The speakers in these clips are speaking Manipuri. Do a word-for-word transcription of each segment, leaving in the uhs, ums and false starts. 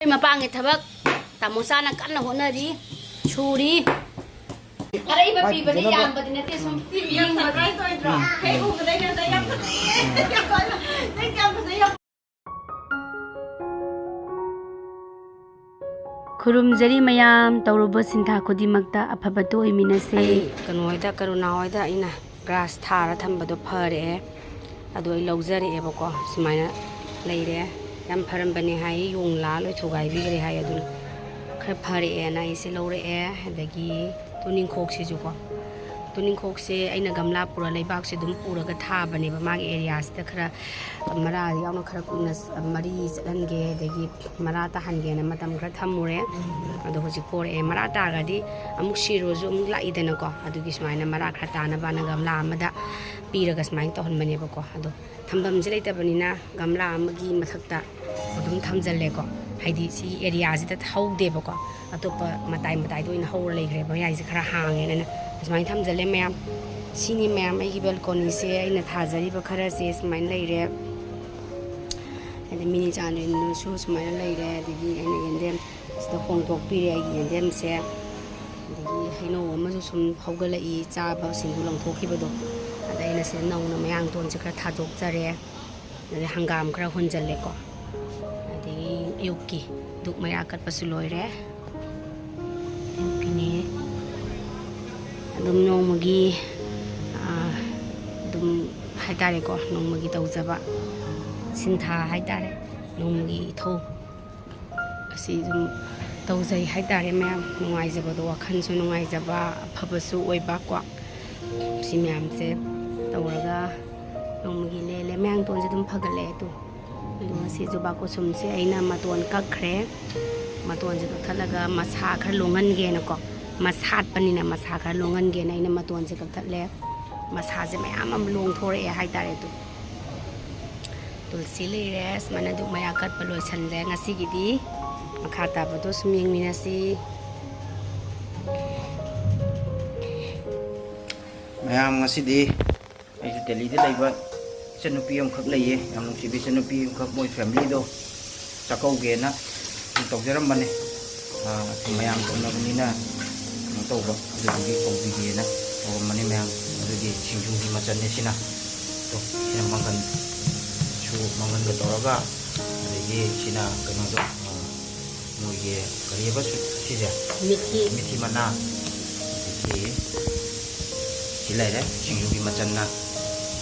ꯑꯩꯈꯣꯏ ꯃꯄꯥꯟꯒꯤ ꯊꯕꯛ ꯇꯥꯃꯣ ꯆꯥꯅ ꯀꯟꯅ ꯍꯣꯠꯅꯔꯤ, ꯁꯨꯔꯤ꯫ ꯑꯔꯩꯕ ꯄꯤꯕꯅꯤ, ꯌꯥꯝꯕꯗꯤ ꯅꯠꯇꯦ, ꯁꯨꯝ ꯁꯤ ꯌꯥꯝ ꯁꯔꯄ꯭ꯔꯥꯏꯁ ꯑꯣꯏꯗ꯭ꯔꯣ? ꯍꯦꯛ ꯎꯕꯗ ꯑꯩꯅ ꯉꯁꯥꯏ ꯌꯥꯝ ꯐꯖꯩꯌꯦ, ꯌꯥꯝ ꯐꯖꯩ, ꯅꯪ ꯌꯥꯝ ꯐꯖꯩ, ꯌꯥꯝ ꯈꯨꯔꯨꯝꯖꯔꯤ ꯃꯌꯥꯝ, ꯇꯧꯔꯨꯕ ꯁꯤꯟꯊꯥ ꯈꯨꯗꯤꯡꯃꯛꯇ ꯑꯐꯕꯇ ꯑꯣꯏꯃꯤꯟꯅꯁꯦ꯫ ꯑꯩ ꯀꯩꯅꯣ ꯍꯣꯏꯗ, ꯀꯔꯨꯅꯥ ꯍꯣꯏꯗ ꯑꯩꯅ ꯒ꯭ꯔꯥꯁ ꯊꯥꯔ ꯊꯝꯕꯗꯣ ꯐꯔꯛꯑꯦ꯫ ꯑꯗꯣ ꯑꯩ ꯂꯧꯖꯔꯛꯑꯦꯕꯀꯣ꯫ ꯁꯨꯃꯥꯏꯅ ꯂꯩꯔꯦ꯫ ꯌꯥꯝ ꯐꯔꯝꯕꯅꯦ ꯍꯥꯏ, ꯌꯣꯡ ꯂꯥ ꯂꯣꯏ ꯊꯨꯒꯥꯏꯕꯤꯈ꯭ꯔꯦ ꯍꯥꯏ꯫ ꯑꯗꯨꯅ ꯈꯔ ꯐꯔꯛꯑꯦꯅ ꯑꯩꯁꯦ ꯂꯧꯔꯛꯑꯦ꯫ ꯑꯗꯒꯤ ꯇꯨꯅꯤꯡꯈꯣꯛꯁꯤꯁꯨꯀꯣ, ꯇꯨꯅꯤꯡꯈꯣꯛꯁꯦ ꯑꯩꯅ ꯒꯝꯂꯥ ꯄꯨꯔ, ꯂꯩꯕꯥꯛꯁꯦ ꯑꯗꯨꯝ ꯄꯨꯔꯒ ꯊꯥꯕꯅꯦꯕ ꯃꯥꯒꯤ ꯑꯦꯔꯤꯌꯥꯁꯤꯗ꯫ ꯈꯔ ꯃꯔꯥ ꯌꯥꯎꯅ ꯈꯔ ꯀꯨꯏꯅ ꯃꯔꯤ ꯆꯠꯍꯟꯒꯦ, ꯑꯗꯒꯤ ꯃꯔꯥ ꯇꯥꯍꯟꯒꯦꯅ ꯃꯇꯝ ꯈꯔ ꯊꯝꯃꯨꯔꯦ꯫ ꯑꯗꯣ ꯍꯧꯖꯤꯛ ꯄꯣꯔꯛꯑꯦ꯫ ꯃꯔꯥ ꯇꯥꯔꯒꯗꯤ ꯑꯃꯨꯛ ꯁꯤꯔꯨꯔꯁꯨ ꯑꯃꯨꯛ ꯂꯥꯛꯏꯗꯅꯀꯣ꯫ ꯑꯗꯨꯒꯤ ꯁꯨꯃꯥꯏꯅ ꯃꯔꯥ ꯈꯔ ꯇꯥꯅꯕꯅ ꯒꯝꯂꯥ ꯑꯃꯗ ꯄꯤꯔꯒ ꯁꯨꯃꯥꯏꯅ ꯇꯧꯍꯟꯕꯅꯦꯕꯀꯣ꯫ ꯑꯗꯣ ꯊꯝꯐꯝꯁꯦ ꯂꯩꯇꯕꯅꯤꯅ ꯒꯝꯂꯥ ꯑꯃꯒꯤ ꯃꯊꯛꯇ ꯑꯗꯨꯝ ꯊꯝꯖꯜꯂꯦꯀꯣ꯫ ꯍꯥꯏꯗꯤ ꯁꯤ ꯑꯦꯔꯤꯌꯥꯁꯤꯗ ꯍꯧꯗꯦꯕꯀꯣ, ꯑꯇꯣꯞꯄ ꯃꯇꯥꯏ ꯃꯇꯥꯏꯗ ꯑꯣꯏꯅ ꯍꯧꯔ ꯂꯩꯈ꯭ꯔꯦ꯫ ꯃꯌꯥꯏꯁꯦ ꯈꯔ ꯍꯥꯡꯉꯦꯅ ꯑꯩꯅ ꯑꯗꯨꯃꯥꯏꯅ ꯊꯝꯖꯜꯂꯦ ꯃꯌꯥꯝ꯫ ꯁꯤꯅꯤ ꯃꯌꯥꯝ ꯑꯩꯒꯤ ꯕꯦꯜꯀꯣꯅꯤꯁꯦ, ꯑꯩꯅ ꯊꯥꯖꯔꯤꯕ ꯈꯔꯁꯦ ꯁꯨꯃꯥꯏꯅ ꯂꯩꯔꯦ꯫ ꯑꯗꯩ ꯃꯤꯅꯤ ꯆꯥꯟꯗ꯭ꯔꯤꯅꯁꯨ ꯁꯨꯃꯥꯏꯅ ꯂꯩꯔꯦ꯫ ꯑꯗꯒꯤ ꯑꯩꯅ ꯌꯦꯟꯗꯦꯝ ꯁꯤꯗ ꯍꯣꯡꯗꯣꯛꯄꯤꯔꯦ ꯑꯩꯒꯤ ꯌꯦꯟꯗꯦꯝꯁꯦ꯫ ꯑꯗꯒꯤ ꯍꯩꯅꯧ ꯑꯃꯁꯨ ꯁꯨꯝ ꯍꯧꯒꯠꯂꯛꯏ, ꯆꯥꯕꯁꯤꯡꯗꯨ ꯂꯪꯊꯣꯛꯈꯤꯕꯗꯣ꯫ ꯑꯗ ꯑꯩꯅ ꯁꯤꯗ ꯅꯧꯅ ꯃꯌꯥꯡꯇꯣꯟꯁꯦ ꯈꯔ ꯊꯥꯗꯣꯛꯆꯔꯦ꯫ ꯑꯗꯩ ꯍꯪꯒꯥꯝ ꯈꯔ ꯍꯨꯟꯖꯜꯂꯦꯀꯣ꯫ ꯑꯗꯒꯤ ꯑꯌꯨꯛꯀꯤ ꯙꯨꯛ ꯃꯩꯔꯥ ꯀꯠꯄꯁꯨ ꯂꯣꯏꯔꯦ꯫ ꯑꯌꯨꯛꯀꯤꯅꯤ꯫ ꯑꯗꯨꯝ ꯅꯣꯡꯃꯒꯤ, ꯑꯥ, ꯑꯗꯨꯝ ꯍꯥꯏꯇꯥꯔꯦꯀꯣ, ꯅꯣꯡꯃꯒꯤ ꯇꯧꯖꯕ ꯁꯤꯟꯊꯥ ꯍꯥꯏꯇꯥꯔꯦ, ꯅꯣꯡꯃꯒꯤ ꯏꯊꯧ꯫ ꯑꯁꯤ ꯑꯗꯨꯝ ꯇꯧꯖꯩ ꯍꯥꯏꯇꯥꯔꯦ ꯃꯌꯥꯝ꯫ ꯅꯨꯡꯉꯥꯏꯖꯕꯗꯣ, ꯋꯥꯈꯜꯁꯨ ꯅꯨꯡꯉꯥꯏꯖꯕ, ꯑꯐꯕꯁꯨ ꯑꯣꯏꯕ ꯀꯣ꯫ ꯁꯤ ꯃꯌꯥꯝꯁꯦ ꯇꯧꯔꯒ ꯅꯣꯡꯃꯒꯤ ꯂꯦꯜꯂꯦ꯫ ꯃꯌꯥꯡꯇꯣꯟꯁꯦ ꯑꯗꯨꯝ ꯐꯒꯠꯂꯛꯑꯦ ꯇꯨ꯫ ꯑꯗꯣ ꯉꯁꯤ ꯖꯨꯕꯥ ꯀꯨꯁꯨꯝꯁꯦ ꯑꯩꯅ ꯃꯇꯣꯟ ꯀꯛꯈ꯭ꯔꯦ꯫ ꯃꯇꯣꯟꯁꯦ ꯀꯛꯊꯠꯂꯒ ꯃꯁꯥ ꯈꯔ ꯂꯣꯡꯍꯟꯒꯦꯅꯀꯣ, ꯃꯁꯥꯠꯄꯅꯤꯅ ꯃꯁꯥ ꯈꯔ ꯂꯣꯡꯍꯟꯒꯦꯅ ꯑꯩꯅ ꯃꯇꯣꯟꯁꯦ ꯀꯛꯊꯠꯂꯦ꯫ ꯃꯁꯥꯁꯦ ꯃꯌꯥꯝ ꯑꯃ ꯂꯣꯡꯊꯣꯔꯛꯑꯦ ꯍꯥꯏꯇꯥꯔꯦ ꯇꯨ꯫ ꯇꯨꯜꯁꯤ ꯂꯩꯔꯦ꯫ ꯁꯨꯃꯥꯏꯅ ꯙꯨꯛ ꯃꯩꯔꯥ ꯀꯠꯄ ꯂꯣꯏꯁꯟꯂꯦ ꯉꯁꯤꯒꯤꯗꯤ꯫ ꯃꯈꯥ ꯇꯥꯕꯗꯣ ꯁꯨꯝ ꯌꯦꯡꯃꯤꯟꯅꯁꯤ꯫ ꯃꯌꯥꯝ, ꯉꯁꯤꯗꯤ ꯑꯩꯁꯨ ꯗꯦꯜꯂꯤꯗ ꯂꯩꯕ ꯏꯆꯟꯅꯨꯄꯤ ꯑꯃꯈꯛ ꯂꯩꯌꯦ, ꯌꯥꯝ ꯅꯨꯡꯁꯤꯕ ꯏꯆꯟꯅꯨꯄꯤ ꯑꯃꯈꯛ, ꯃꯣꯏ ꯐꯦꯃꯤꯂꯤꯗꯣ ꯆꯥꯛꯀꯧꯒꯦꯅ ꯇꯧꯖꯔꯝꯕꯅꯦ꯫ ꯑꯥ, ꯃꯌꯥꯝ ꯇꯧꯅꯕꯅꯤꯅ ꯀꯩꯅꯣ ꯇꯧꯕ, ꯑꯗꯨꯗꯨꯒꯤ ꯀꯧꯕꯤꯒꯦꯅ ꯇꯧꯔꯝꯕꯅꯤ ꯃꯌꯥꯝ꯫ ꯑꯗꯨꯒꯤ ꯁꯤꯡꯖꯨꯒꯤ ꯃꯆꯜꯅꯦ ꯁꯤꯅ꯫ ꯇꯣ, ꯁꯤꯅ ꯃꯪꯒꯟ, ꯁꯨ ꯃꯪꯒꯟꯒ ꯇꯧꯔꯒ, ꯑꯗꯒꯤ ꯁꯤꯅ ꯀꯩꯅꯣꯗꯣ, ꯑꯥ, ꯃꯣꯏꯒꯤ ꯀꯔꯤꯕ ꯁꯨ-, ꯁꯤꯁꯦ? ꯃꯤꯊꯤ꯫ ꯃꯤꯊꯤ ꯃꯅꯥ꯫ ꯑꯗꯒꯤ ꯁꯤ ꯂꯩꯔꯦ, ꯁꯤꯡꯖꯨꯒꯤ ꯃꯆꯜꯅ꯫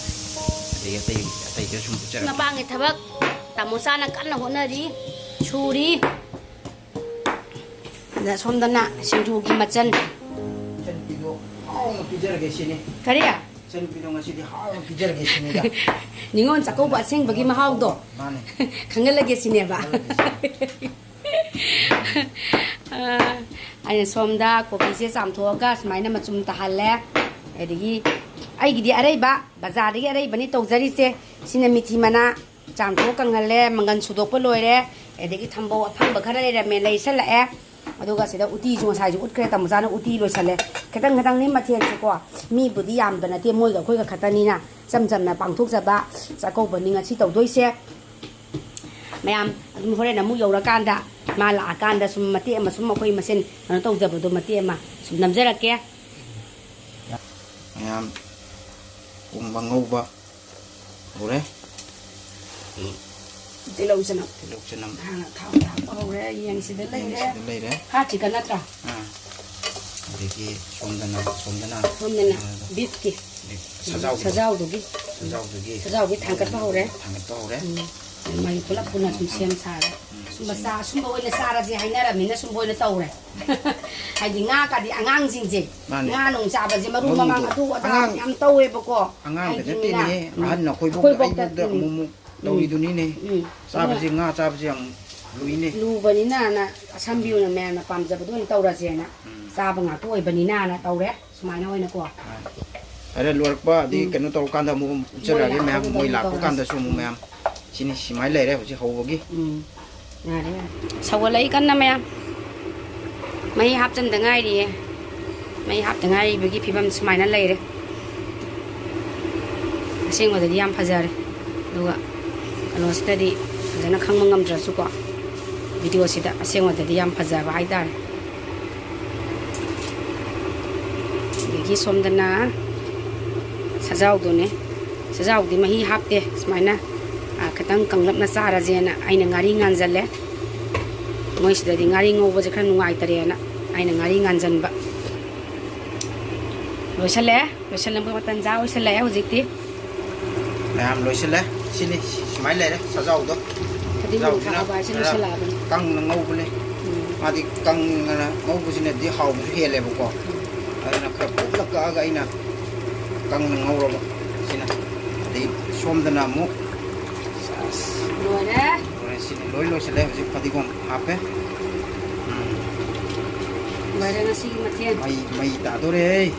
ꯑꯗꯒꯤ ꯑꯇꯩ, ꯑꯇꯩꯗ ꯁꯨꯝ ꯎꯠꯆꯔꯛꯀꯦ꯫ ꯃꯄꯥꯡꯒꯤ ꯊꯕꯛ ꯇꯥꯃꯣ ꯆꯥꯅ ꯀꯟꯅ ꯍꯣꯠꯅꯔꯤ, ꯁꯨꯔꯤ꯫ ꯑꯗ ꯁꯣꯝꯗꯅ ꯁꯤꯡꯖꯨꯒꯤ ꯃꯆꯜ꯫ ꯏꯆꯟꯅꯨꯄꯤꯗꯣ ꯍꯥꯎꯅ ꯄꯤꯖꯔꯒꯦ ꯁꯤꯅꯤ꯫ ꯀꯔꯤ? ꯏꯆꯟꯅꯨꯄꯤꯗꯣ ꯉꯁꯤꯗꯤ ꯍꯥꯎꯅ ꯄꯤꯖꯔꯒꯦ ꯁꯤꯅꯤꯗ꯫ ꯅꯤꯉꯣꯜ ꯆꯥꯛꯀꯧꯕ ꯑꯁꯦꯡꯕꯒꯤ ꯃꯍꯥꯎꯗꯣ ꯃꯥꯅꯦ꯫ ꯈꯪꯍꯜꯂꯒꯦ ꯁꯤꯅꯦꯕ꯫ ꯈꯪꯍꯜꯂꯒꯦ ꯁꯤꯅꯤ꯫ ꯑ, ꯑꯩꯅ ꯁꯣꯝꯗ ꯀꯣꯕꯤꯁꯦ ꯆꯥꯝꯊꯣꯛꯑꯒ ꯁꯨꯃꯥꯏꯅ ꯃꯆꯨꯝ ꯇꯥꯍꯜꯂꯦ꯫ ꯑꯗꯒꯤ ꯑꯩꯒꯤꯗꯤ ꯑꯔꯩꯕ, ꯕꯖꯥꯔꯗꯒꯤ ꯑꯔꯩꯕꯅꯤ ꯇꯧꯖꯔꯤꯁꯦ꯫ ꯁꯤꯅ ꯃꯤꯊꯤ ꯃꯅꯥ, ꯆꯥꯝꯊꯣꯛ ꯀꯪꯍꯜꯂꯦ, ꯃꯪꯒꯟ ꯁꯨꯗꯣꯛꯄ ꯂꯣꯏꯔꯦ, ꯑꯗꯒꯤ ꯊꯝꯕꯧ ꯑꯐꯪꯕ ꯈꯔ ꯂꯩꯔꯝꯃꯦ, ꯂꯩꯁꯜꯂꯛꯑꯦ꯫ ꯑꯗꯨꯒ ꯁꯤꯗ ꯎꯇꯤꯁꯨ ꯉꯁꯥꯏꯁꯨ ꯎꯠꯈ꯭ꯔꯦ, ꯇꯥꯃꯣꯆꯥꯅ ꯎꯇꯤ ꯂꯣꯏꯁꯜꯂꯦ꯫ ꯈꯤꯇꯪ ꯈꯤꯇꯪꯅꯤ ꯃꯊꯦꯜꯁꯦꯀꯣ, ꯃꯤꯕꯨꯗꯤ ꯌꯥꯝꯕ ꯅꯠꯇꯦ, ꯃꯣꯏꯒ ꯑꯩꯈꯣꯏꯒ ꯈꯛꯇꯅꯤꯅ ꯏꯆꯝ ꯆꯝꯅ ꯄꯥꯡꯊꯣꯛꯆꯕ ꯆꯥꯛꯀꯧꯕꯅꯤ ꯉꯁꯤ ꯇꯧꯗꯣꯏꯁꯦ꯫ ꯃꯌꯥꯝ ꯑꯗꯨꯝ ꯍꯣꯔꯦꯟ ꯑꯃꯨꯛ ꯌꯧꯔꯀꯥꯟꯗ, ꯃꯥ ꯂꯥꯛꯑꯀꯥꯟꯗ ꯁꯨꯝ ꯃꯇꯦꯛ ꯑꯃ ꯁꯨꯝ ꯑꯩꯈꯣꯏ ꯃꯁꯦꯟ ꯀꯩꯅꯣ ꯇꯧꯖꯕꯗꯣ ꯃꯇꯦꯛ ꯑꯃ ꯁꯨꯝ ꯅꯝꯖꯔꯛꯀꯦ꯫ ꯃꯌꯥꯝ ꯄꯨꯡ ꯑꯉꯧꯕ ꯍꯧꯔꯦ꯫ ꯇꯤꯜꯍꯧ ꯆꯅꯝ꯫ ꯇꯤꯜꯍꯧ ꯆꯅꯝ꯫ ꯍꯥꯟꯅ ꯊꯥꯎ ꯊꯥꯛꯄ ꯍꯧꯔꯦ꯫ ꯌꯦꯟꯁꯤꯗ ꯂꯩꯔꯦ꯫ ꯌꯦꯟꯁꯤꯗ ꯂꯩꯔꯦ꯫ ꯍꯥꯠ ꯆꯤꯛꯀꯟ ꯅꯠꯇ꯭ꯔꯥ? ꯑꯥ꯫ ꯑꯗꯒꯤ ꯁꯣꯝꯗꯅ, ꯁꯣꯝꯗꯅ, ꯁꯣꯝꯗꯅ ꯑꯥ, ꯕꯤꯐꯀꯤ꯫ ꯕꯤꯐ ꯁꯖꯥꯎꯒꯤꯗꯣ꯫ ꯁꯖꯥꯎꯗꯨꯒꯤ꯫ ꯁꯖꯥꯎꯗꯨꯒꯤ꯫ ꯁꯖꯥꯎꯒꯤ ꯊꯥꯡꯒꯠꯄ ꯍꯧꯔꯦ꯫ ꯊꯥꯡꯒꯠꯄ ꯍꯧꯔꯦ꯫ ꯎꯝ꯫ ꯃꯥꯒꯤ ꯄꯨꯂꯞ ꯄꯨꯟꯅ ꯁꯨꯝ ꯁꯦꯝ ꯁꯥꯔꯦ꯫ ꯎꯝ, ꯁꯨꯝꯕ ꯁꯦꯝ ꯆꯥ-, ꯁꯨꯝꯕ ꯑꯣꯏꯅ ꯆꯥꯔꯁꯦ ꯍꯥꯏꯅꯔꯕꯅꯤꯅ ꯁꯨꯝꯕ ꯑꯣꯏꯅ ꯇꯧꯔꯦ꯫ ꯍꯥꯏꯗꯤ ꯉꯥꯒꯗꯤ ꯑꯉꯥꯡꯁꯤꯡꯁꯦ, ꯃꯥꯅꯦ꯫ ꯉꯥ ꯅꯨꯡ ꯆꯥꯕꯁꯦ ꯃꯔꯨ ꯃꯔꯨꯗꯣ꯫ ꯃꯃꯥꯡ ꯑꯗꯨ ꯑꯗꯥ ꯑꯉꯥꯡ, ꯌꯥꯝ ꯇꯧꯋꯦꯕꯀꯣ꯫ ꯑꯉꯥꯡꯗ ꯍꯥꯏꯗꯤꯅꯦ, ꯅꯠꯇꯦꯅꯦꯍꯦ, ꯎꯝ꯫ ꯑꯍꯟ ꯑꯩꯈꯣꯏꯐꯥꯎꯗ, ꯑꯩꯈꯣꯏꯐꯥꯎꯗ, ꯑꯩꯐꯥꯎꯗ ꯎꯝ꯫ ꯑꯃꯨꯛ ꯑꯃꯨꯛ ꯎꯝ꯫ ꯇꯧꯔꯤꯗꯨꯅꯤꯅꯦ꯫ ꯎꯝ꯫ ꯆꯥꯕꯁꯦ, ꯉꯥ ꯆꯥꯕꯁꯦ ꯌꯥꯝ ꯂꯨꯏꯅꯦ꯫ ꯂꯨꯕꯅꯤꯅꯅ ꯑꯁꯝꯕꯤ ꯑꯣꯏꯅ ꯃꯌꯥꯝꯅ ꯄꯥꯝꯖꯕꯗꯣ ꯑꯣꯏꯅ ꯇꯧꯔꯁꯦꯅ ꯎꯝ꯫ ꯆꯥꯕ ꯉꯥꯛꯇ ꯑꯣꯏꯕꯅꯤꯅꯅ ꯇꯧꯔꯦ꯫ ꯁꯨꯃꯥꯏꯅ ꯑꯣꯏꯅꯀꯣ꯫ ꯐꯔꯦ, ꯂꯣꯏꯔꯛꯄ ꯑꯗꯩ ꯎꯝ꯫ ꯀꯩꯅꯣ ꯇꯧꯔꯀꯥꯟꯗ ꯑꯃꯨꯛ ꯎꯠꯆꯔꯛꯑꯒꯦ ꯃꯣꯏ ꯃꯌꯥꯝ, ꯂꯥꯛꯄꯗ ꯃꯣꯏ ꯀꯩꯅꯣ ꯂꯥꯛꯄ ꯇꯧꯔꯁꯤ꯫ ꯀꯥꯟꯗꯁꯨ ꯑꯃꯨꯛ ꯎꯝ꯫ ꯃꯌꯥꯝ꯫ ꯁꯤꯅꯤ, ꯁꯨꯃꯥꯏꯅ ꯂꯩꯔꯦ ꯍꯧꯖꯤꯛ ꯍꯧꯕꯒꯤ꯫ ꯎꯝ꯫ ꯌꯥꯔꯦ, ꯌꯥꯔꯦ꯫ ꯁꯧꯒꯠꯂꯛꯏ ꯀꯟꯅ ꯃꯌꯥꯝ꯫ ꯃꯍꯤ ꯍꯥꯞꯆꯟꯗ ꯉꯥꯏꯔꯤꯌꯦ꯫ ꯃꯍꯤ ꯍꯥꯞꯇ ꯉꯥꯏꯔꯤꯕꯒꯤ ꯐꯤꯕꯝ ꯁꯨꯃꯥꯏꯅ ꯂꯩꯔꯦ꯫ ꯑꯁꯦꯡꯕꯗꯗꯤ ꯌꯥꯝ ꯐꯖꯔꯦ꯫ ꯑꯗꯨꯒ ꯀꯩꯅꯣꯁꯤꯗꯗꯤ ꯐꯖꯅ ꯈꯪꯕ ꯉꯝꯗ꯭ꯔꯁꯨꯀꯣ꯫ ꯚꯤꯗꯤꯑꯣꯁꯤꯗ꯫ ꯑꯁꯦꯡꯕꯗꯗꯤ ꯌꯥꯝ ꯐꯖꯕ ꯍꯥꯏꯇꯥꯔꯦ꯫ ꯑꯗꯒꯤ ꯁꯣꯝꯗꯅ ꯁꯖꯥꯎꯗꯨꯅꯦ꯫ ꯁꯖꯥꯎꯗꯤ ꯃꯍꯤ ꯍꯥꯞꯇꯦ꯫ ꯁꯨꯃꯥꯏꯅ, ꯑ, ꯈꯤꯇꯪ ꯀꯪꯂꯞꯅ ꯆꯥꯔꯁꯦꯅ ꯑꯩꯅ ꯉꯥꯔꯤ ꯉꯥꯟꯖꯜꯂꯦ꯫ ꯃꯣꯏꯁꯤꯗꯗꯤ ꯉꯥꯔꯤ ꯉꯧꯕꯁꯦ ꯈꯔ ꯅꯨꯡꯉꯥꯏꯇꯔꯦꯅ ꯑꯩꯅ ꯉꯥꯔꯤ ꯉꯥꯟꯖꯟꯕ꯫ ꯂꯣꯏꯁꯜꯂꯦ꯫ ꯂꯣꯏꯁꯜꯂꯝꯕ ꯃꯇꯝ ꯆꯥ ꯑꯣꯏꯁꯜꯂꯛꯑꯦ ꯍꯧꯖꯤꯛꯇꯤ꯫ ꯃꯌꯥꯝ ꯂꯣꯏꯁꯤꯜꯂꯦ꯫ ꯁꯤꯅꯤ, ꯁꯨꯃꯥꯏꯅ ꯂꯩꯔꯦ ꯁꯖꯥꯎꯗꯣ꯫ ꯐꯗꯤꯒꯣꯝ ꯁꯖꯥꯎꯁꯤꯅ ꯊꯥꯎꯕ ꯍꯥꯏꯁꯦ ꯈꯔ ꯂꯣꯏꯁꯜꯂꯛꯑꯕꯅꯤ꯫ ꯀꯪꯅ ꯉꯧꯕꯅꯦ꯫ ꯎꯝ꯫ ꯃꯥꯗꯤ ꯀꯪꯅ ꯉꯧꯕꯁꯤꯅꯗꯤ ꯍꯥꯎꯕꯁꯨ ꯍꯦꯜꯂꯦꯕꯀꯣ꯫ ꯑꯗꯨꯅ ꯈꯔ ꯀꯨꯞꯅ ꯀꯛꯑꯒ ꯑꯩꯅ ꯀꯪꯅ ꯉꯧꯔꯕ ꯁꯤꯅ꯫ ꯑꯗꯩ ꯁꯣꯝꯗꯅ ꯑꯃꯨꯛ ꯂꯣꯏꯔꯦ꯫ ꯂꯣꯏꯔꯦ, ꯁꯤꯅꯤ꯫ ꯂꯣꯏ ꯂꯣꯏꯁꯤꯜꯂꯦ꯫ ꯍꯧꯖꯤꯛ ꯐꯗꯤꯒꯣꯝ ꯍꯥꯞꯄꯦ꯫ ꯎꯝ꯫ ꯂꯣꯏꯔꯦ ꯉꯁꯤꯒꯤ ꯃꯊꯦꯜ꯫ ꯃꯩ, ꯃꯩ ꯇꯥꯗꯣꯔꯦꯍꯦ꯫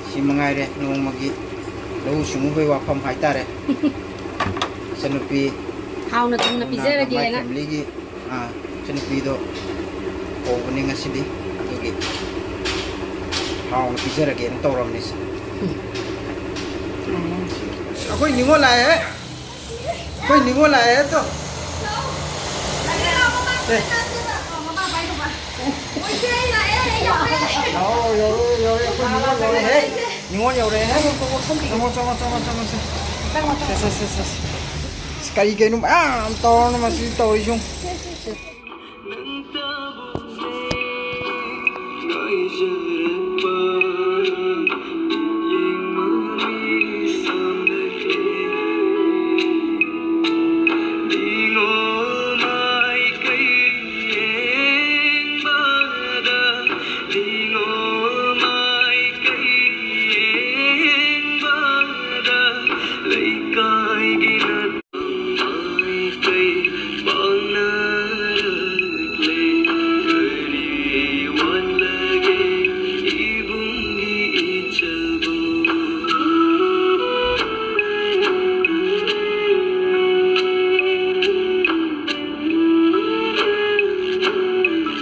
ꯁꯤ ꯃꯉꯥꯏꯔꯦ ꯅꯣꯡꯃꯒꯤ ꯂꯧꯎ ꯁꯤꯡꯎꯕꯒꯤ ꯋꯥꯐꯝ ꯍꯥꯏꯇꯥꯔꯦ꯫ ꯏꯆꯟꯅꯨꯄꯤ ꯍꯥꯎꯅ ꯊꯨꯝꯅ ꯄꯤꯖꯔꯒꯦꯅ꯫ ꯐꯦꯃꯤꯂꯤꯒꯤ, ꯑꯥ, ꯏꯆꯟꯅꯨꯄꯤꯗꯣ ꯀꯧꯕꯅꯤ ꯉꯁꯤꯗꯤ, ꯑꯗꯨꯒꯤ ꯍꯥꯎꯅ ꯄꯤꯖꯔꯒꯦꯅ ꯇꯧꯔꯝꯅꯤꯁꯦ꯫ ꯎꯝ꯫ ꯑꯩꯈꯣꯏ ꯅꯤꯉꯣꯜ ꯂꯥꯛꯑꯦ꯫ ꯑꯩꯈꯣꯏ ꯅꯤꯉꯣꯜ ꯂꯥꯛꯑꯦ ꯇꯣ꯫ ꯑꯦ꯫ ꯂꯥꯛꯑꯣ, ꯌꯧꯔꯦ, ꯌꯧꯔꯦ, ꯑꯩꯈꯣꯏ ꯅꯤꯉꯣꯜ ꯌꯧꯔꯦꯍꯦ꯫ ꯅꯤꯉꯣꯜ ꯌꯧꯔꯦꯍꯦ꯫ ꯆꯪꯉꯣ, ꯆꯪꯉꯣ, ꯆꯪꯉꯣ, ꯆꯪꯉꯣ, ꯆꯪꯉꯣ, ꯆꯪꯉꯣ꯫ ꯁꯦ, ꯁꯦ, ꯁꯦ, ꯁꯦ, ꯁꯦ꯫ ꯑꯁ, ꯀꯔꯤ ꯀꯩꯅꯣ ꯃꯌꯥꯝ ꯇꯧꯔꯅꯨ ꯃꯁꯤ ꯇꯧꯔꯤꯁꯤꯡ꯫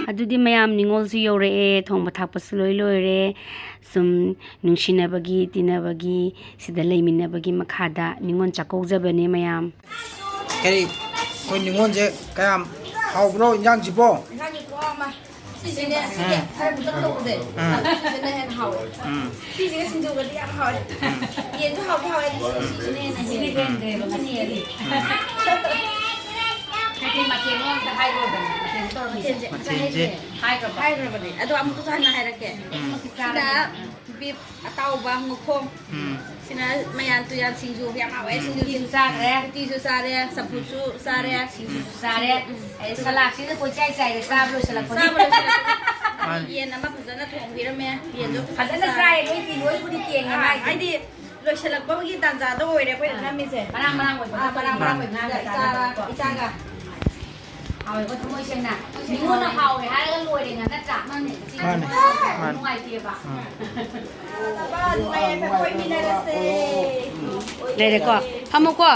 ꯑꯗꯨꯗꯤ ꯃꯌꯥꯝ, ꯅꯤꯉꯣꯜꯁꯨ ꯌꯧꯔꯛꯑꯦ, ꯊꯣꯡꯕ ꯊꯥꯛꯄꯁꯨ ꯂꯣꯏ ꯂꯣꯏꯔꯦ꯫ ꯁꯨꯝ ꯅꯨꯡꯁꯤꯅꯕꯒꯤ, ꯇꯤꯟꯅꯕꯒꯤ, ꯁꯤꯗ ꯂꯩꯃꯤꯟꯅꯕꯒꯤ ꯃꯈꯥꯗ ꯅꯤꯉꯣꯜ ꯆꯥꯛꯀꯧꯖꯕꯅꯦ ꯃꯌꯥꯝ꯫ ꯀꯔꯤ? ꯑꯩꯈꯣꯏ ꯅꯤꯉꯣꯜꯁꯦ ꯀꯌꯥꯝ ꯍꯥꯎꯕ꯭ꯔꯣ ꯏꯟꯖꯥꯡꯁꯤꯕꯣ? ꯏꯟꯖꯥꯡꯒꯤ ꯈꯨꯍꯥꯎ ꯑꯃ꯫ ꯁꯤꯁꯤꯅꯦ, ꯁꯤꯒꯤ ꯎꯝ꯫ ꯈꯔ ꯃꯨꯇꯛ ꯇꯧꯕꯁꯦ꯫ ꯎꯝ꯫ ꯁꯤꯁꯤꯅ ꯍꯦꯟꯅ ꯍꯥꯎꯋꯦ꯫ ꯎꯝ꯫ ꯁꯤꯁꯤꯒ ꯁꯤꯡꯖꯨꯒꯗꯤ ꯌꯥꯝ ꯍꯥꯎꯋꯦ꯫ ꯎꯝ꯫ ꯌꯦꯟꯁꯨ ꯍꯥꯎꯗꯤ ꯍꯥꯎꯋꯦ, ꯑꯗꯨ ꯁꯤꯁꯤꯅ ꯍꯦꯟꯅ ꯁꯤꯅ ꯍꯦꯜꯂꯦ꯫ ꯍꯦꯟꯈ꯭ꯔꯦꯕ ꯉꯁꯤꯒꯤꯗꯤ꯫ ꯎꯝ꯫ ꯀꯩꯀꯩ ꯃꯊꯦꯜꯅꯣ ꯑꯝꯇ ꯍꯥꯏꯈ꯭ꯔꯣꯗꯅ꯫ ꯃꯊꯦꯜꯁꯦ ꯇꯧꯔꯝꯃꯤꯁꯦ꯫ ꯃꯊꯦꯜꯁꯦ ꯉꯁꯥꯏ ꯃꯊꯦꯜꯁꯦ꯫ ꯍꯥꯏꯈ꯭ꯔꯦ꯫ ꯍꯥꯏꯈ꯭ꯔꯕꯅꯦ꯫ ꯍꯥꯏꯈ꯭ꯔꯕꯅꯦ꯫ ꯑꯗꯣ ꯑꯃꯨꯛꯀꯁꯨ ꯍꯟꯅ ꯍꯥꯏꯔꯛꯀꯦ꯫ ꯎꯝ꯫ ꯁꯤꯅ ꯕꯤꯐ ꯑꯇꯥꯎꯕ ꯃꯈꯣꯡ꯫ ꯎꯝ꯫ ꯁꯤꯅ ꯃꯌꯥꯟ ꯇꯨꯌꯥꯟ ꯁꯤꯡꯖꯨ ꯌꯥꯝ ꯍꯥꯎꯋꯦ꯫ ꯎꯝ꯫ ꯁꯤꯡꯖꯨꯁꯤꯁꯨ ꯎꯇꯤꯁꯨ ꯆꯥꯈ꯭ꯔꯦ꯫ ꯎꯇꯤꯁꯨ ꯆꯥꯔꯦ, ꯆꯝꯐꯨꯠꯁꯨ ꯆꯥꯔꯦ꯫ ꯎꯝ꯫ ꯁꯤꯡꯖꯨꯁꯨ ꯆꯥꯔꯦ꯫ ꯎꯝ꯫ ꯑꯗꯩ ꯁꯂꯥꯗꯁꯤꯗ ꯀꯣꯏꯆꯥꯏ ꯆꯥꯏꯔꯦ, ꯆꯥꯕ ꯂꯣꯏꯁꯤꯜꯂꯛꯄꯗ꯫ ꯆꯥꯕ ꯂꯣꯏꯁꯤꯜꯂꯛꯄꯗ꯫ ꯃꯥꯅꯤ꯫ ꯌꯦꯟ ꯑꯃ ꯐꯖꯅ ꯊꯣꯡꯕꯤꯔꯝꯃꯦ꯫ ꯌꯦꯟꯗꯣ ꯎꯝ꯫ ꯐꯖꯅ ꯆꯥꯔꯦ, ꯂꯣꯏꯗꯤ ꯂꯣꯏꯕꯨꯗꯤ ꯀꯦꯡꯉꯦ ꯑꯥ, ꯃꯥꯏꯁꯦ꯫ ꯍꯥꯏꯗꯤ ꯂꯣꯏꯁꯤꯜꯂꯛꯄꯒꯤ ꯇꯥꯟꯖꯥꯗꯣ ꯑꯣꯏꯔꯦ ꯑꯩꯈꯣꯏꯅ ꯐꯝꯃꯤꯁꯦ꯫ ꯃꯔꯥꯡ ꯃꯔꯥꯡ ꯑꯣꯏꯕ ꯑꯥ, ꯃꯔꯥꯡ ꯃꯔꯥꯡ ꯃꯥꯅꯤ꯫ ꯑꯣꯏꯕ ꯏꯆꯥ-, ꯏꯆꯥꯒ꯫ ꯏꯆꯥꯒ꯫ ꯍꯥꯎꯋꯦꯀꯣ, ꯊꯃꯣꯏ ꯁꯦꯡꯅ꯫ ꯃꯤꯉꯣꯟꯗ ꯍꯥꯎꯋꯦ ꯍꯥꯏꯔꯒ ꯂꯣꯏꯔꯦ ꯅꯠꯇ꯭ꯔꯥ? ꯃꯥꯅꯦ꯫ ꯃꯥꯅꯦ꯫ ꯅꯨꯡꯉꯥꯏꯇꯦꯕ꯫ ꯎꯝ꯫ ꯅꯨꯡꯉꯥꯏ-ꯌꯥꯏꯐꯕ ꯑꯣꯏꯃꯤꯟꯅꯔꯁꯦ꯫ ꯂꯩꯔꯦꯀꯣ? ꯐꯝꯃꯨꯀꯣ꯫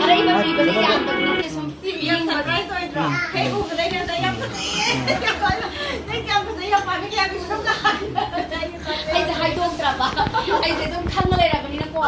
ꯑꯔꯩꯕ ꯄꯤꯕꯗꯤ ꯌꯥꯝꯕꯗꯤ ꯅꯠꯇꯦ, ꯁꯨꯝ ꯁꯤ ꯌꯥꯝ ꯁꯔꯄ꯭ꯔꯥꯏꯁ ꯑꯣꯏꯗ꯭ꯔꯣ? ꯎꯝ꯫ ꯍꯦꯛ ꯎꯕꯗꯩ ꯉꯁꯥꯏ ꯌꯥꯝ ꯐꯖꯩꯌꯦ꯫ ꯎꯝ꯫ ꯌꯥꯝ ꯐꯖꯩ꯫ ꯅꯪ ꯌꯥꯝ ꯐꯖꯩ, ꯌꯥꯝ ꯄꯥꯝꯃꯤ, ꯀꯌꯥꯝ ꯄꯤꯕꯅꯣ ꯀꯥꯏꯅ꯫ ꯑꯩꯁꯦ ꯍꯥꯏꯗꯣꯛꯇ꯭ꯔꯕ꯫ ꯑꯩꯁꯦ ꯑꯗꯨꯝ ꯈꯪꯉ ꯂꯩꯔꯕꯅꯤꯅꯀꯣ꯫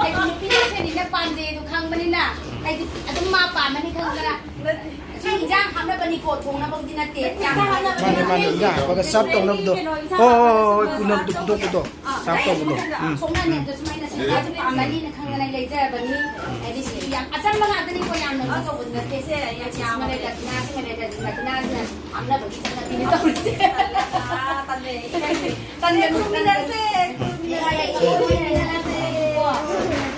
ꯑꯩꯁꯦ ꯅꯨꯄꯤ ꯃꯁꯦꯟꯅꯤꯅ ꯄꯥꯝꯖꯩ ꯑꯗꯨ ꯈꯪꯕꯅꯤꯅ꯫ ꯑꯩꯗꯤ ꯑꯗꯨꯝ ꯃꯥ ꯄꯥꯝꯃꯅꯤ ꯈꯪꯗꯅ꯫ ꯅꯠꯇꯦ꯫ ꯁꯤ ꯏꯟꯖꯥꯡ ꯆꯥꯛ ꯍꯥꯞꯅꯕꯅꯤꯀꯣ, ꯊꯣꯡꯅꯕꯕꯨꯗꯤ ꯅꯠꯇꯦ꯫ ꯆꯥꯛ ꯍꯥꯞꯅꯕꯅꯤ꯫ ꯃꯥꯅꯦ, ꯃꯥꯅꯦ, ꯏꯟꯖꯥꯡ ꯍꯥꯞꯄꯒ ꯁꯔꯞ ꯇꯧꯅꯕꯗꯣ꯫ ꯍꯣꯏ, ꯍꯣꯏ, ꯍꯣꯏ, ꯍꯣꯏ, ꯄꯨꯅꯕꯗꯣ, ꯄꯨꯊꯣꯛꯄꯗꯣ꯫ ꯑꯥ, ꯁꯔꯞ ꯇꯧꯕꯗꯣ꯫ ꯎꯝ, ꯁꯣꯝꯅꯅꯦ, ꯎꯝ꯫ ꯑꯗꯣ ꯁꯨꯃꯥꯏꯅ ꯁꯤꯡꯒꯥꯁꯦ ꯄꯥꯝꯕꯅꯤꯅ ꯈꯪꯗꯅ ꯂꯩꯖꯕꯅꯤ꯫ ꯍꯥꯏꯗꯤ ꯁꯤ ꯌꯥꯝ ꯑꯆꯝꯕ ꯉꯥꯛꯇꯅꯤꯀꯣ, ꯌꯥꯝꯅ ꯀꯩꯅꯣ ꯇꯧꯕ ꯅꯠꯇꯦ꯫ ꯁꯦ ꯌꯥꯝ ꯌꯥꯝꯕ ꯁꯤꯃ ꯂꯩꯔꯦ, ꯅꯠꯇꯦ꯫ ꯁꯤꯃ ꯂꯩꯔꯦ, ꯁꯤꯃ ꯂꯩꯔꯦ, ꯁꯤꯃ ꯂꯩꯔꯦ꯫ ꯍꯥꯞꯅꯕꯒꯤ ꯆꯠꯅꯕꯤꯅꯤ ꯇꯧꯔꯤꯁꯦ꯫ ꯑꯥ, ꯇꯜꯂꯦ꯫ ꯇꯟꯒꯅꯨ, ꯈꯨꯔꯨꯝꯃꯤꯟꯅꯔꯁꯦ, ꯇꯟꯒꯅꯨ꯫ ꯈꯨꯔꯨꯝꯃꯤꯟꯅꯔꯁꯦ꯫ ꯈꯨꯔꯨꯝꯃꯤꯟꯅꯔꯁꯦ꯫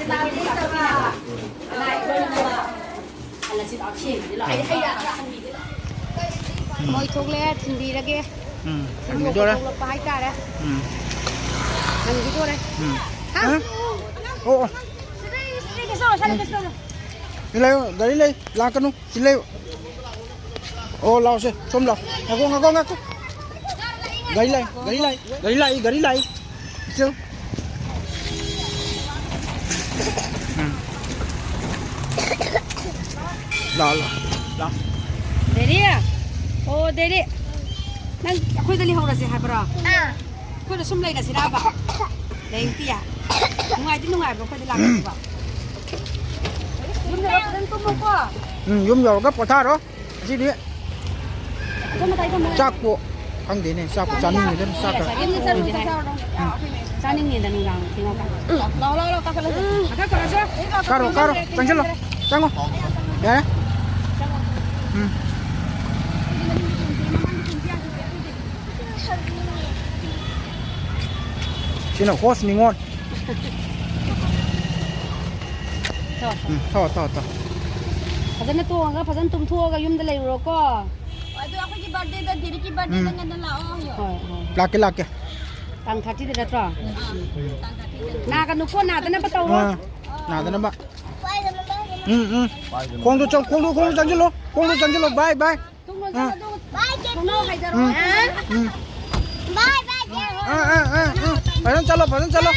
ꯂꯥꯛꯑꯣ, ꯂꯥꯛꯑꯣ꯫ ꯍꯜꯂꯁꯤ ꯂꯥꯛꯑꯣ, ꯁꯦꯝꯕꯗꯤ ꯂꯥꯛꯑꯣ꯫ ꯑꯩ ꯍꯩ ꯔꯥ ꯈꯔ ꯍꯟꯕꯤꯒꯦ ꯂꯥꯛꯑꯣ꯫ ꯃꯣꯏ ꯊꯣꯛꯂꯛꯑꯦ, ꯊꯤꯟꯕꯤꯔꯒꯦ꯫ ꯎꯝ, ꯊꯤꯟꯕꯤꯗꯣꯔꯦ꯫ ꯊꯣꯛꯂꯛꯄ ꯍꯥꯏꯇꯥꯔꯦ꯫ ꯎꯝ꯫ ꯍꯟꯕꯤꯗꯣꯔꯦ꯫ ꯎꯝ꯫ ꯍꯥ? ꯑ? ꯑꯣ, ꯑꯣ꯫ ꯁꯤꯗꯩ, ꯁꯤꯗꯩ ꯀꯩꯁꯨ ꯇꯧꯔꯣꯏ, ꯁꯤꯗꯩ ꯀꯩꯁꯨ ꯇꯧꯔꯣꯏ꯫ ꯁꯤ ꯂꯩꯌꯨ, ꯒꯥꯔꯤ ꯂꯩ, ꯂꯥꯛꯀꯅꯨ, ꯁꯤ ꯂꯩꯌꯨ꯫ ꯑꯣ, ꯂꯥꯛꯑꯣꯁꯦ, ꯁꯣꯝ ꯂꯥꯛꯑꯣ꯫ ꯉꯥꯏꯈꯣ, ꯉꯥꯏꯈꯣ, ꯉꯥꯏꯈꯣ꯫ ꯒꯥꯔꯤ ꯂꯥꯛꯑꯦ, ꯒꯥꯔꯤ ꯂꯥꯛꯑꯦ, ꯒꯥꯔꯤ ꯂꯥꯛꯑꯦ, ꯒꯥꯔꯤ ꯂꯥꯛꯑꯦ꯫ ꯏꯆꯦ꯫ ꯎꯝ꯫ ꯂꯥꯛꯑꯣ, ꯂꯥꯛꯑꯣ, ꯂꯥꯛꯑꯣ꯫ ꯗꯦꯔꯤ꯫ ꯑꯣ, ꯗꯦꯔꯤ꯫ ꯅꯪ ꯑꯩꯈꯣꯏꯗ ꯂꯩꯍꯧꯔꯁꯦ ꯍꯥꯏꯕ꯭ꯔꯣ? ꯑꯥ꯫ ꯑꯩꯈꯣꯏꯗ ꯁꯨꯝ ꯂꯩꯔꯁꯤꯔꯕ? ꯂꯩ, ꯄꯤꯌꯥ꯫ ꯅꯨꯡꯉꯥꯏꯗꯤ ꯅꯨꯡꯉꯥꯏꯕ꯭ꯔꯣ ꯑꯩꯈꯣꯏꯗ ꯂꯥꯛꯄꯁꯤꯕꯣ? ꯌꯨꯝꯗ ꯐꯖꯅ ꯇꯨꯝꯃꯨꯀꯣ꯫ ꯎꯝ, ꯌꯨꯝ ꯌꯧꯔꯒ ꯄꯣꯊꯥꯔꯣ꯫ ꯉꯁꯤꯗꯤ ꯑꯩꯈꯣꯏ ꯃꯇꯥꯏ ꯊꯝꯃꯣ꯫ ꯆꯥꯛꯄꯨ ꯈꯪꯗꯦꯅꯦ, ꯆꯥꯛꯄꯨ ꯆꯥꯅꯤꯡꯉꯤꯗ ꯆꯥꯛꯀ꯫ ꯌꯨꯝꯗ ꯆꯠꯂꯨ, ꯆꯥꯛ ꯆꯥꯔꯨꯔꯣ꯫ ꯎꯝ꯫ ꯆꯥꯅꯤꯡꯉꯦꯗ ꯅꯨꯡꯗꯥꯡ ꯊꯦꯡꯉꯛꯀꯥꯟꯗ꯫ ꯂꯥꯛꯑꯣ, ꯂꯥꯛꯑꯣ, ꯂꯥꯛꯑꯣ, ꯀꯥꯈꯠꯂꯁꯦ꯫ ꯀꯥꯔꯣ, ꯀꯥꯔꯣ, ꯆꯪꯁꯤꯜꯂꯣ, ꯆꯪꯉꯣ꯫ ꯌꯥꯔꯦ꯫ ꯎꯝ꯫ ꯁꯤꯅ ꯍꯣꯁ ꯅꯤꯉꯣꯜ꯫ ꯊꯣ, ꯊꯣ꯫ ꯎꯝ, ꯊꯣ, ꯊꯣ, ꯊꯣ꯫ ꯐꯖꯅ ꯇꯣꯡꯉꯒ, ꯐꯖꯅ ꯇꯨꯝꯊꯣꯛꯑꯒ ꯌꯨꯝꯗ ꯂꯩꯔꯨꯔꯣꯀꯣ꯫ ꯑꯗꯣ ꯑꯩꯈꯣꯏꯒꯤ ꯕꯥꯔꯗꯦꯗ, ꯗꯦꯔꯤꯛꯀꯤ ꯕꯥꯔꯗꯦꯗ ꯎꯝ꯫ ꯉꯟꯅ ꯂꯥꯛꯑꯣ ꯍꯥꯏꯌꯣ꯫ ꯍꯣꯏ, ꯍꯣꯏ꯫ ꯂꯥꯛꯀꯦ, ꯂꯥꯛꯀꯦ꯫ ꯇꯥꯡ ꯊꯥꯔꯇꯤꯗ ꯅꯠꯇ꯭ꯔꯣ? ꯑꯥ, ꯇꯥꯡ ꯊꯥꯔꯇꯤꯗ꯫ ꯅꯥꯒꯅꯨꯀꯣ, ꯅꯥꯗꯅꯕ ꯇꯧꯔꯣ꯫ ꯑꯥ, ꯅꯥꯗꯅꯕ꯫ ꯎꯝ, ꯎꯝ꯫ ꯈꯣꯡꯗꯣ ꯆꯪ-, ꯈꯣꯡꯗꯣ, ꯈꯣꯡꯗꯣ ꯆꯪꯁꯤꯜꯂꯣ, ꯈꯣꯡꯗꯣ ꯆꯪꯁꯤꯜꯂꯣ, ꯕꯥꯏ, ꯕꯥꯏ꯫ ꯊꯣꯡ ꯂꯣꯟꯁꯤꯜꯂꯣ, ꯑꯥ꯫ ꯑꯗꯨꯒ ꯊꯣꯡꯅꯥꯎ ꯍꯥꯏꯗꯔꯣ꯫ ꯎꯝ꯫ ꯎꯝ꯫ ꯕꯥꯏ, ꯕꯥꯏ, ꯕꯥꯏ꯫ ꯑꯥ, ꯑꯥ, ꯑꯥ, ꯑꯥ꯫ ꯐꯖꯅ ꯆꯠꯂꯣ, ꯐꯖꯅ ꯆꯠꯂꯣ꯫